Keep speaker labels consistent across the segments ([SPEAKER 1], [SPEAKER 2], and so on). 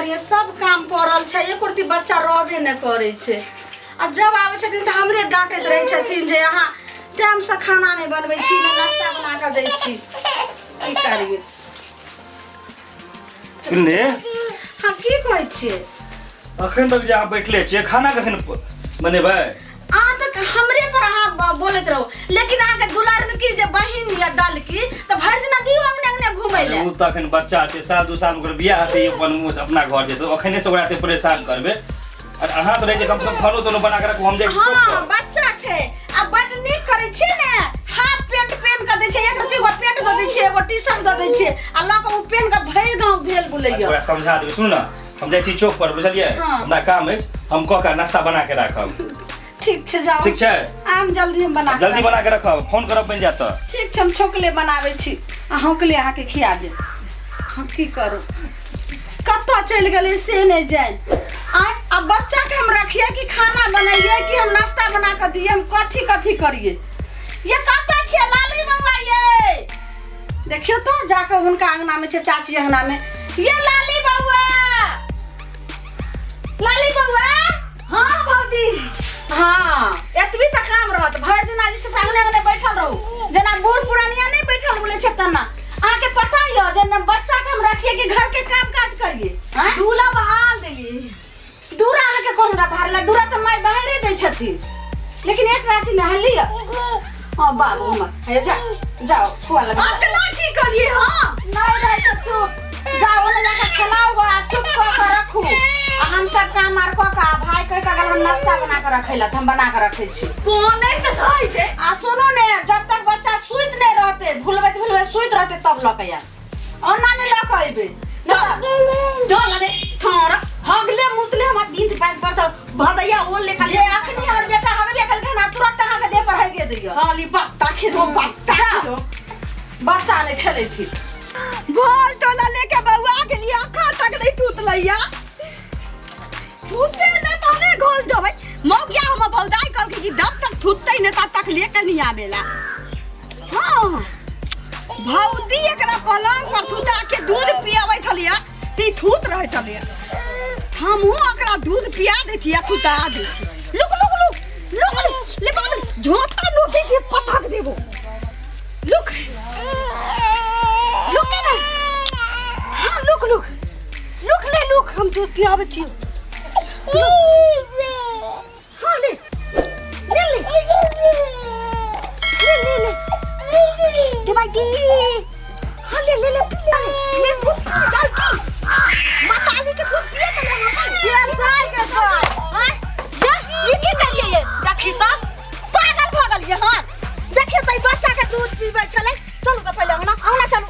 [SPEAKER 1] करिए सब काम पड़ल छै एको रत्ती बच्चा रहबे नहि करै छै आ जब आबै छथिन तऽ हमरे डाँटैत रहै छथिन जे अहाँ टाइमसँ खाना नहि बनबै छी नहि नाश्ता बना कऽ दै छी की करिए
[SPEAKER 2] सुनले
[SPEAKER 1] हँ की कहै छियै
[SPEAKER 2] अखन तक जे अहाँ बैठले छियै खाना कखन बनेबै
[SPEAKER 1] अहाँ तऽ हमरे पर अहाँ बोलैत रहू लेकिन अहाँके दुलार की जे बहिन या दल की तऽ भरि दिना दियौ अंगने अंगने घुमै लए
[SPEAKER 2] ओ तऽ अखन बच्चा छै साल दू साल ओकर बियाह हेतै अपन ओ अपना घर जेतै अखने से ओकरा एते परेशान करबै और अहाँ तऽ रहै छै कम से कम खानो तानो बना के रखू हम जाइ छी चौक
[SPEAKER 1] हाँ
[SPEAKER 2] पर।
[SPEAKER 1] बच्चा छै आ बड नीक करै छै ने हाफ पेंट पेन के दै छै एक रत्ती एगो पेंट दऽ दै छै एगो टी शर्ट दऽ दै छै आ लऽ कऽ ओ पेन के भरि गाँव भेल बुलैया
[SPEAKER 2] ओकरा समझा देबै सुनू ने हम जाइ छी चौक पर बुझलियै
[SPEAKER 1] हाँ।
[SPEAKER 2] हमरा काम अछि हम कऽ के नाश्ता बना के राखब
[SPEAKER 1] ठीक छै जाओ
[SPEAKER 2] ठीक छै
[SPEAKER 1] आम जल्दी हम बना के
[SPEAKER 2] जल्दी
[SPEAKER 1] राखब।
[SPEAKER 2] बना के रखब फोन करब बनि जायत तऽ
[SPEAKER 1] ठीक छै हम छोकले बनाबै छी अहूँके लिए अहाँके खिया देब हम की करू कतऽ चलि गेलै से नहि जानि आँय आब बच्चाके हम रखिए कि खाना बनैए कि हम नाश्ता बना कऽ दियै हम कथी कथी करियै ये कतऽ छियै लाली बौआ ये देखियौ तऽ जाकऽ हुनका अङ्गनामे छै चाची अङ्गनामे ये लाली बौआ लाली बौआ हाँ भौजी हाँ एतबी तऽ काम रहत भरि दिना जे छै से अंगने अंगने बैठल रहू जेना बूढ़ पुरानिया नहि बैठल बोलै छै तेना अहाँके पता यऽ जे ने बच्चा के हम रखिए कि घर के काम काज करिए आँय?
[SPEAKER 3] दूल्हा बहाल देलिए
[SPEAKER 1] दूरा अहाँके कोन बहार ला दूरा तऽ माय बाहरे दै छथिन लेकिन एक राति नहली हाँ बाबू हमर हे जा जाओ खुआ लगा
[SPEAKER 3] अकला की करिए हाँ
[SPEAKER 1] नहीं रहै छै चुप जाओ ओने जाके खेलाओ गो आ चुप कऽ के रखू आ हम सब काम आर कऽ के आ भाय कहि के अगर हम नाश्ता बना के रखै ला तऽ हम बना के रखै छी
[SPEAKER 3] कोने तऽ रहै छै
[SPEAKER 1] आ सुनू ने जब तक बच्चा सुति नहि रहतै भूलबैत भूलबैत सुति रहतै तब लऽ के आयब ओना नहि लऽ के अयबै नहि तऽ
[SPEAKER 3] चल अरे थोड़ा हगले मुतले हमर दिन पाँच पर तो भदैया ओल ले खाली
[SPEAKER 1] ये अखनी हमर बेटा हगबे केलकै हन आ तुरंत अहाँके देह पर हगे दैया
[SPEAKER 3] खाली बत्ता खेलो बत्ता खेलो
[SPEAKER 1] बच्चा नहि खेलै छी
[SPEAKER 3] भोल टोला लेके बउआ गेली अखा तक नहीं टूटलैया थूते ने तहने घोल जबै मौगिया हम भौदाई कहलकै कि जब तक थूतते ने तब तक लेके नहीं आवेला हाँ भौदी एकरा पलंग पर थूता के दूध पियाबै छलिया ती थूत रहै छलिया हमहूँ एकरा दूध पिया दै छियै थूता दै छी look look look look look ले बाबू झोंता नोती के पटक देबो लुक लुक ना हाँ लुक लुक लुक ले लुक हम दूध पियाबै छियो हाँ ले ले ले ले ले ले दे भाई दी हाँ ले ले ले ले ले दूध पी जल्दी माताली के दूध पिए के ले हम
[SPEAKER 1] ये जाय के जाय आँय जा ई की करियै ये देखी तऽ पागल भऽ गेलियै हन देखियौ तऽ ई बच्चा के दूध पीबै छलै चलू तऽ पहिले अंगना अंगना चलू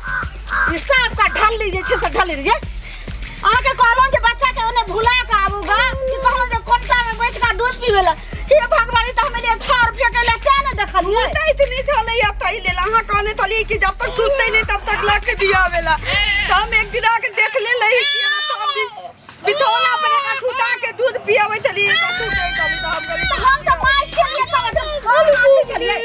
[SPEAKER 1] ई साफ का ढल्ली जे छै से ढल्ली जे अहाँके कहलहुँ जे बच्चा के ओने भुला के आबू गा कि कहलहुँ जे कोनटा में बैठ के दूध पीबै लए हे भगवान ई तऽ हम एलियै छाउर फेकै लए तें ने देखलियै
[SPEAKER 3] थूतैत नहीं छलै अब तै लेल अहाँ कहने छलियै कि जब तक थूतै नहीं तब तक लऽ के दियावेला तऽ हम एक दिन आके देख ले लही कि अहाँ सब दिन बिछौना पर एकरा थूता के दूध पियाबै छलियै तऽ थूतै छलै तऽ हम कहलियै
[SPEAKER 1] तऽ हम तऽ माय छलियै तब हम हाथी छलियै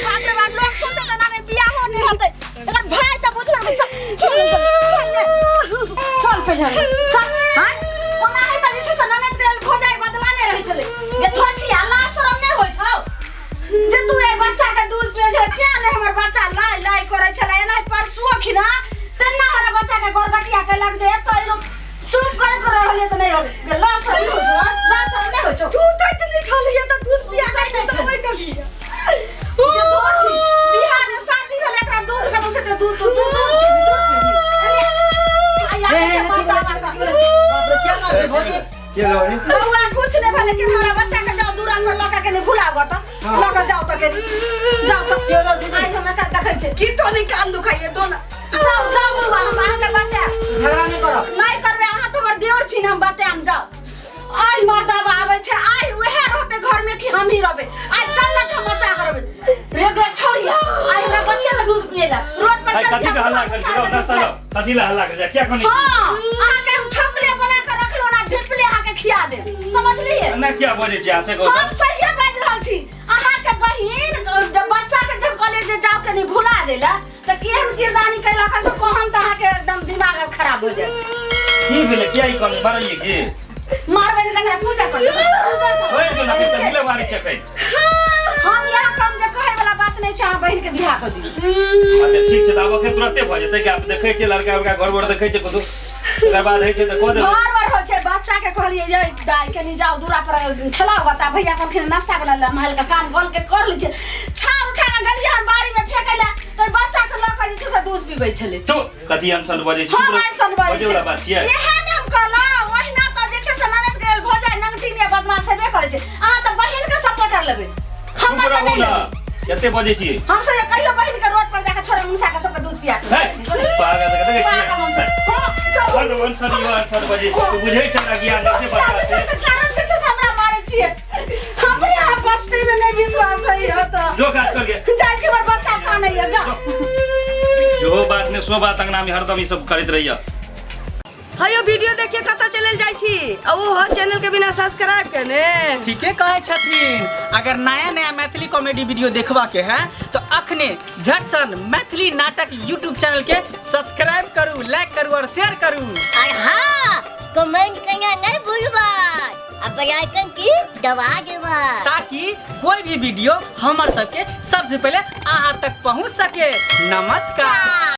[SPEAKER 1] बाप रे बाप लोग सुनते तऽ नामे बियाहो नहि हेतै एकर भाय तऽ बुझबे नहि चल चल चल चल चल पहिले चल हां ओना है तऽ जे छै से ननद के लेल भौजाई बदला मे रहै छलै ये थोछि अल्लाह शरम नहि होइ छौ जे तू एहि बच्चा के दूध पियै छलै तें नहि हमर बच्चा लाइ लाइ करै छलै एना परसुओ खिना तेना हमरा बच्चा के गोरगटिया केलक जे एतऽ एलहुँ चुप करैत रहलियै तऽ नहि रहलै जे लाज शरम नहि होइ छौ लाज शरम नहि होइ छौ
[SPEAKER 3] थूतैत नहीं छलियै तऽ दूध पिया के
[SPEAKER 1] थूतैत नहि छलै।
[SPEAKER 3] थूतबै छलियै
[SPEAKER 1] जे दो छी बिहार में शादी भेल एकरा दूध कतौ से तऽ दूध दूध दूध दूध पीबी, दूध पीबी। एलियै। आ याद छै माता माता
[SPEAKER 4] बाप रे क्या बात है भौजी
[SPEAKER 2] के लौरी
[SPEAKER 1] बौआ कुछ नहीं भेलै कि हमरा बच्चा के जाओ दूरा पर लऽ के नहीं भुलाबऽ तऽ लऽ के जाओ तऽ कनी जाओ तऽ
[SPEAKER 4] के रहौ दीदी?
[SPEAKER 1] आइ हम एकरा देखै छियै
[SPEAKER 3] की तो निकाल दुखाइए दो ना
[SPEAKER 1] जाओ जाओ बौआ हम अहाँके बतायब
[SPEAKER 4] झगड़ा नहीं करब
[SPEAKER 1] नहीं करबै अहाँ तऽ हमर देवर छी ने हम बतायब जाओ आइ मर्दाबा आबै छै आइ उएह रहतै घरमे कि हमही रहबै आइ टन्ना मचा करबै रे गे छोड़िया आइ हमरा बच्चा के दूध पिएला रोड पर
[SPEAKER 2] आई
[SPEAKER 1] चल
[SPEAKER 2] कथी के हल्ला कर छी नाश्ता लो कथी ला हल्ला कर छी क्या कोनी
[SPEAKER 1] हाँ अहाँके हम छौकले बना के रखलहुँ ना ढिपले अहाँके खिया देब समझलियै
[SPEAKER 2] ना क्या बजै छी अहाँ से कहू
[SPEAKER 1] हम सहिए बाजि रहल छी अहाँके बहिन जब बच्चा के जब कहलियै जे जाओ कनी भुला देला तऽ केहन किरदानी कैलक हन तऽ कहम तऽ अहाँके एकदम दिमाग खराब हो जायत
[SPEAKER 2] की भेलै किया ई कहने मारलियै की
[SPEAKER 1] मारबै नहि तकरा पूजा कर पूजा कर
[SPEAKER 2] छोड़ि दो ना तऽ मिले मारै छै एखन
[SPEAKER 1] हम इएह काम जे कहै वाला बात नहि छै अहाँ बहिन के बियाह कऽ दियौ
[SPEAKER 2] अच्छा ठीक छै तऽ आब एखन तुरते भऽ जेतै कि आब देखै छियै लड़का उड़का घर वर देखै छियै कतौ तकर बाद होइ छै तऽ कऽ देबै
[SPEAKER 1] घर वर होइ छै बच्चा के कहलियै जे दाइ कनी जाउ दूरा पर खेलाउ गा तऽ भैया कहलखिन नाश्ता बना ले महल के काम गल के कर लै छै छाप उठा के गेलियै हन बाड़ी में फेकै लए तऽ ओहि बच्चा के लऽ कऽ जे छै से दूध पीबै छलै
[SPEAKER 2] तू कथी अनसन बजै छै
[SPEAKER 1] हम अनसन बजै
[SPEAKER 2] बजै वला बात
[SPEAKER 1] छै
[SPEAKER 2] छियै
[SPEAKER 1] इएह ने हम कहलहुँ ओहिना तऽ जे छै से ननद के भौजाइ नंगटी ने बदमाश हेबे करै छै अहाँ तऽ बहिन के सपोर्टर लेबै
[SPEAKER 2] चुप
[SPEAKER 1] हमर तऽ
[SPEAKER 2] रहू
[SPEAKER 1] नहि
[SPEAKER 2] ना
[SPEAKER 1] लेबै
[SPEAKER 2] कते बजै छियै
[SPEAKER 1] हम सब जे कहियो बहिन के रोड पर जाके छोड़े मुसा के सबके दूध पिया के
[SPEAKER 2] है पागल के
[SPEAKER 1] पागल हम सब। हाँ, चलू।
[SPEAKER 2] बड़ अनसन यो अनसन बजै छै तू बुझै छै ना ज्ञान नहि छै बच्चा
[SPEAKER 1] छै
[SPEAKER 2] छै
[SPEAKER 1] से कारण के छै से हमरा मारै छियै हमरे अहाँ बस्ती में नहीं विश्वास होइए तऽ
[SPEAKER 2] जो काज कर के
[SPEAKER 1] जाइ छी हमर बच्चा कानैए जा
[SPEAKER 2] जो बात ने सो बात अंगना में हरदम ई सब करैत रहिए
[SPEAKER 3] हयो वीडियो देखिए कतऽ चलल जाइ छी आ ओ हो चैनल के बिना सब्सक्राइब केने
[SPEAKER 4] ठीके कहै छथिन अगर नया नया मैथिली कॉमेडी वीडियो देखबा के है तो अखने झटसन मैथिली नाटक यूट्यूब चैनल के सब्सक्राइब करू लाइक करू और शेयर करू
[SPEAKER 5] और हाँ कमेंट करना नहीं भूलबा आ बेल आइकन की दबा देबा
[SPEAKER 4] ताकि कोई भी वीडियो हमर सबके सबसे पहले अहाँ तक पहुँच सके। नमस्कार।